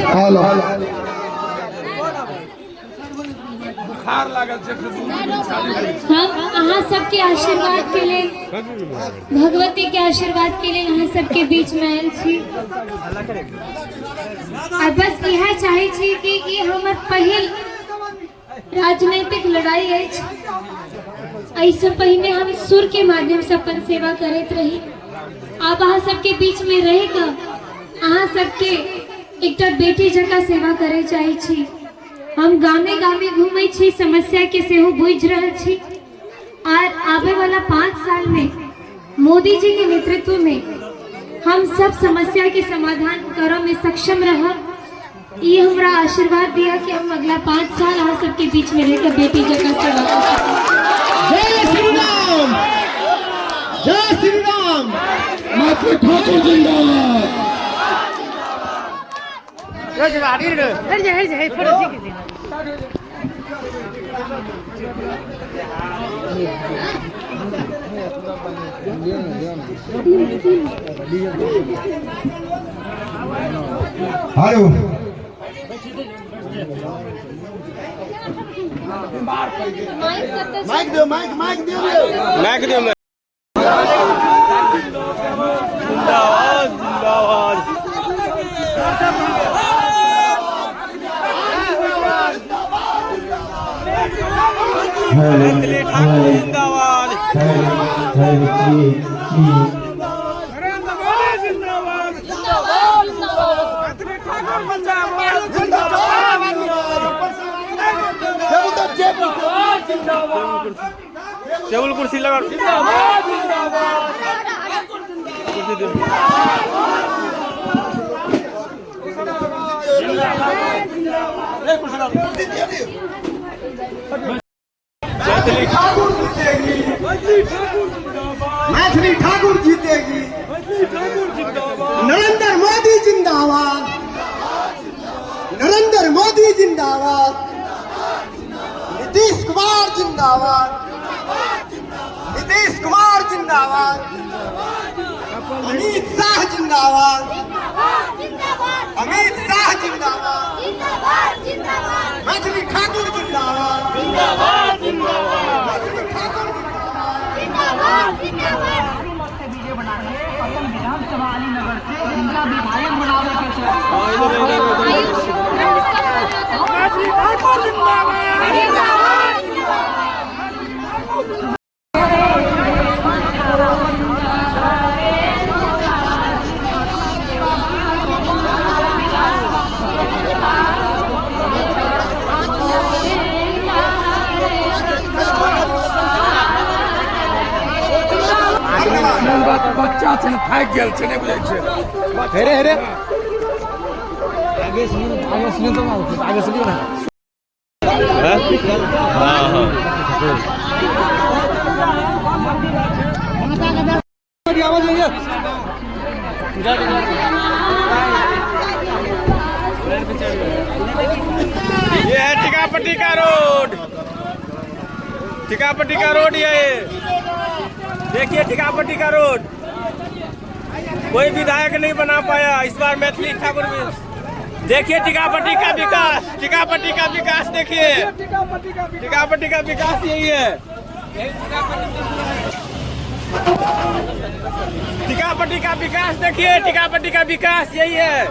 Hello. हम अहाँ सबके आशीर्वाद के लेल, भगवती के आशीर्वाद के लेल अहाँ सबके बीच में आयल छी आ बस इएह चाहै छी कि ई हमर पहिल राजनीतिक लड़ाई अछि। एहिसँ पहिने हम सुर के माध्यम से अपन सेवा करैत रही। आब अहाँ सबके बीच में रहि कऽ अहाँ सबके एकटा बेटी जकाँ सेवा करय चाहै छी। हम गामे गामे घूमै छी, समस्या के सेहो बुझि रहल छी आर आबे वाला 5 साल में मोदी जी के नेतृत्व में हम सब समस्या के समाधान करऽ में सक्षम रहब। ई हमरा आशीर्वाद दिया कि हम अगला 5 साल अहाँ सबके बीच में रहकर बेटी जकाँ सेवा कर सकी। जय श्री राम, जय श्री राम। मैथिली ठाकुर जिंदाबाद। हेलो। माइक दो, माइक, माइक दियो रे। माइक दियो। जिंदाबाद जिंदाबाद। मैथिली ठाकुर जिंदाबाद। टेबुल कुर्सी लगा, कुर्सी दे। ठाकुर जीतेगी, मैथिली ठाकुर जीतेगी। नरेंद्र मोदी जिंदाबाद, नरेंद्र मोदी जिंदाबाद, नीतीश कुमार जिंदाबाद, नीतीश कुमार जिंदाबाद, अमित शाह जिंदाबाद, अमित शाह जिंदाबाद, मैथिली ठाकुर जिंदाबाद, मैथिली ठाकुर जिंदाबाद। बच्चा छै ने, थाकि गेल छै, नहि बुझै छै। हेरे हेरे। हाँ हाँ। ये है टिकापट्टी का रोड, टिकापट्टी का रोड। ये देखिए टिकापट्टी का रोड, कोई विधायक नहीं बना पाया इस बार मैथिली ठाकुर भी। देखिए टिकापट्टी का विकास, टिकापट्टी का विकास देखिए, टिकापट्टी का विकास यही है। टिकापट्टी का विकास देखिए, टिकापट्टी का विकास यही है।